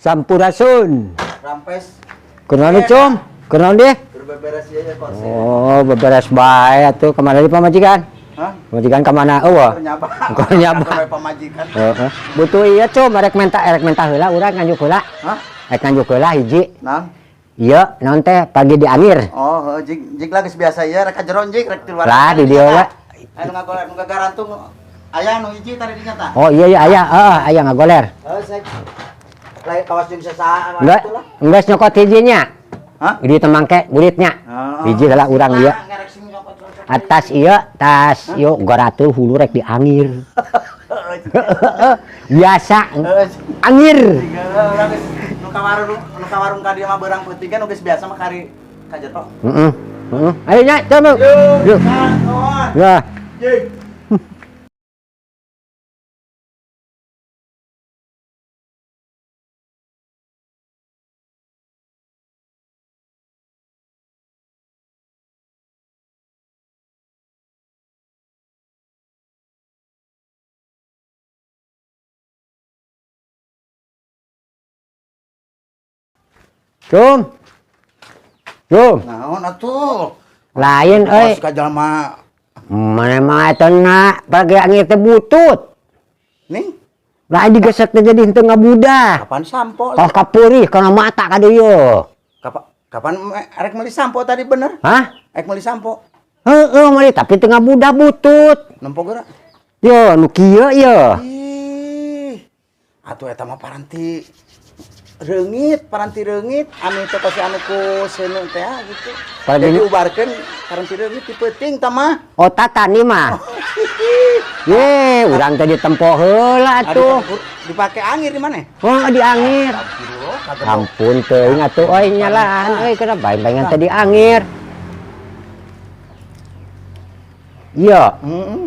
Sampurasun. Rampes. Kunaon cum? Kunaon deh? Berberes ieu ya kursi. Oh, beberes bae atuh. Kemana di pamajikan? Hah? Pamajikan kemana eueuh? Keur nyaba. Keur nyaba. Keur pamajikan. Heeh. Butuh ieu cum, rek menta heula urang nganjuk heula. Hah? Rek nganjuk heula hiji. Naon? Ieu naon teh pagi diangir. Oh, heuh, jig jig lah geus biasa ieu rek ka jero jig rek di luar. Lah di dieu we. Anu ngagoler nu gagarantung aya nu hiji tadi dinya tah. Oh iya iya aya, heeh aya ngagoler. Heuh, saya lain kawas jeung sasaha Enggak, enggak nyokot hijinya. Hah? Di temangke buritnya. Heeh. Hiji heula urang ieu. Nah, ngerek sing nyokot-nyokot. Atas ieu tas ieu goratul hulu rek diangir. Biasa Heuh, angir. jig heuh, urang geus nu ka warung nu ka warung ka dieu mah beurang peuting kan nu geus biasa mah kari ka jero. Heeh. Heeh. Ayo nya, coba. Yuk. Kawan. Ya. Jig. Cum. Cum. Naon atuh? Lain euy. Kawas ka jalma Mana mah eta na pagi angir teh butut. ning Lain digesek teh jadi henteu ngabudah. kapan sampo? Kos kapurih kana mata ka dieu. Kapan kapan rek meuli sampo tadi bener? Hah? Rek meuli sampo. Heeh, meuli tapi teu ngabudah butut. Nempo geura. Yo, nu kieu ye. Ih. Atuh eta mah paranti reungit anu teh pasti anu ku seuneu teh ah, gitu. Paranti- Jadi ubarkeun paranti reungit ti peuting tah mah. Oh, tatani mah. Ye, urang teh ditempo heula atuh. Dipake angir di mana? Oh, diangir. Astagfirullah, kagak Ampun teuing atuh euy nyalaan euy kana baeng-baengan teh diangir. Iya, Heeh.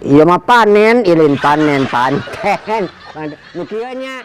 iya mah panen, ilin panen, panen. Nu kieu nya.